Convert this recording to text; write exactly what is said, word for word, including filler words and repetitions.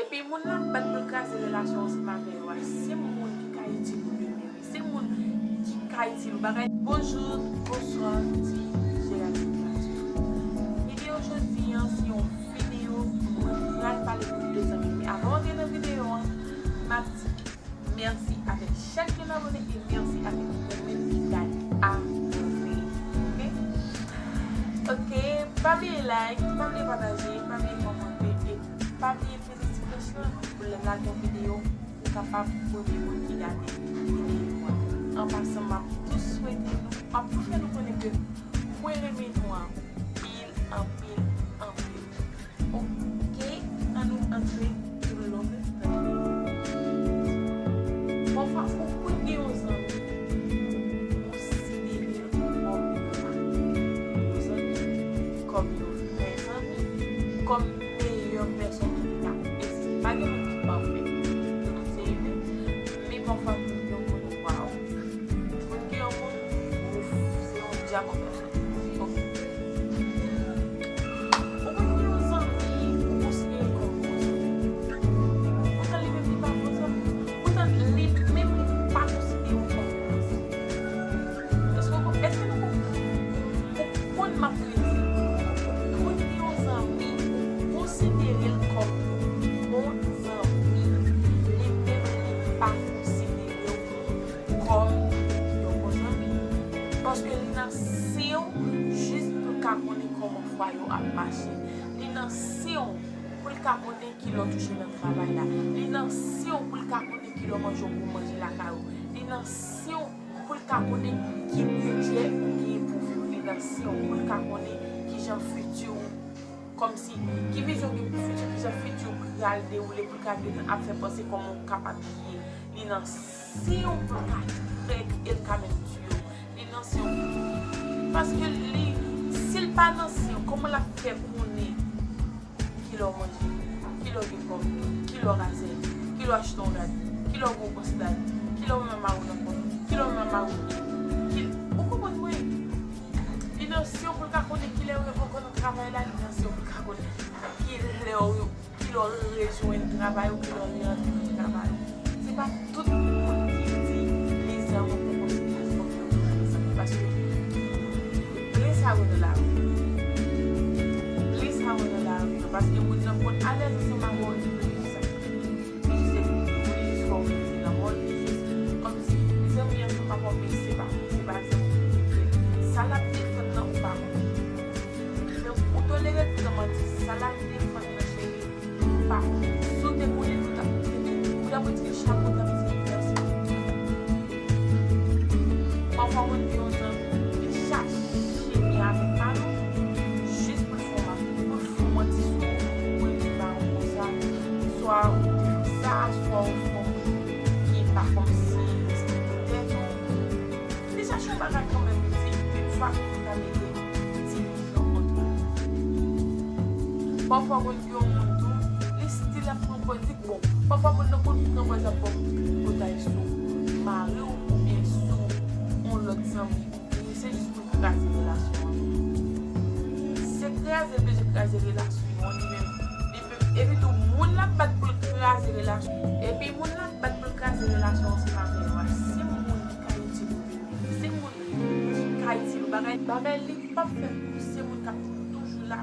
Epi moun l ap bat pou l kraze relasyon ansanm avè yo a, se moun ki ka itil ou demen, wi. Se moun ki ka itil ou bagay. Bonjou, bonswa, di Jeratin Mathieu. Videyo jodi an se yon videyo mwen pral pale pou de zanmi. Men avan m antre nan videyo an, m ap di mèsi avèk chak yon abòne e mèsi avèk ou menm ki gade a mwen. Oke? Oke, pa bliye like, pa bliye pataje, pa bliye kòmante e pa bliye peze ti klòch lan pou lè m lage yon videyo, ou kapab premye moun ki gade videyo a. An pasan, m ap tou swete nou, m ap tou fè nou konnen ke mwen renmen nou anpil, anpil, anpil. Oke, ann nou antre tou long nan videyo. Pafwa, ou konn gen yon zanmi, ou konsidere l kòm yon zanmi, kòm yon vrè zanmi, kòm meyè pèsòn ki ka egziste. Pa gen moun ki pafè, tout se imen, men pafwa, gen yon moun, waw. Moun gen yon moun, ouf, se yon djab an pèsòn. Oke. Ou konn gen yon zanmi, ou konsidere l kòm yon zanmi. Poutan li menm li pa yon zanmi. Poutan li menm li pa konsidere w kòm yon zanmi. Èske w, èske nou konprann? Ou konn m ap rele. Ou konn gen yon zanmi, ou konsidere l kòm yon bon zanmi. Li menm li pa konsidere w kòm yon bon zanmi. Paske li nan sen w jis pou l ka konnen kòman fwaye w ap mache. Li nan sen w pou l ka konnen kilè w touche nan travay la. Li nan sen w pou l ka konnen kilè w manje yon bon manje lakay ou. Li nan sen w pou l ka konnen ki bidjè ou genyen pou vi w. Li nan sen w pou l ka konnen kijan fiti w, kòmsi, ki vizyon w gen pou fiti w, kijan fiti w pral dewoule, pou l ka vin ap fè panse kòman w kapab ye. Li nan sen w pou l ka trèt e l ka menm tiye w. Li nan sen w. Paske li, si l pa nan sen w, kòman l ap fè konnen kilè w manje, kilè w gen kòb, kilè w razè, kilè w achte yon rad, kilè w gen yon bwòs dad, kilè w renmen mari w nan kòb, kilè w renmen mari w, ki, ou konprann mwen? Li nan sen w pou l ka konnen kilè w rive ankò nan travay la, li nan sen w pou l ka konnen kilè w, kilè w rejwenn travay ou, kilè w rantre nan travay ou. Se pa tout moun ki di lèzanmi pou konsidere kòm yon zanmi, paske blese a rele lari. Blese a rele lari, paske moun nan konn alèz ansanm avè w, li blese sa. Li jis epi pou li jis fè w plezi nan mò, li jis kòmsi zanmi an se pa kòm se pa, se pa zanmi. Sa l ap defann nan ou pa konn. Men ou tolere l nan manti, sa l ap defann nan cheri, ou pa konn. Si w te konnen, ou t ap, ou t ap retire chapo, w t ap di mèsi. Pafwa, moun gen yon zanmi, li chache byen avèk pa nou, jis pou l fè w manti, pou l fè w manti sou ou, pou l di ba ou konsa, swa ou te fè sa, swa ou se yon moun ki pa kòmsi respekte tèt ou. Li chache yon bagay kanmenm, li di, yon fwa ke ou ta mete ti vizyon ant nou. Pafwa, moun gen yon moun tou, li still ap pran pòz li. Bon, pafwa moun nan konn pran pòz ap ba w potay sou mari w oubyen sou yon lòt zanmi ou genyen, se jis pou l kraze relasyon an. Se kraze l bezwen kraze relasyon an li menm. Li menm, epi tou moun l ap bat pou l kraze relasyon. Epi moun l ap bat pou l kraze relasyon an se pa vre, se moun ki ka itil ou, se moun ki ka itil ou. Bagay, bagay li p ap fè pou se moun k ap toujou la.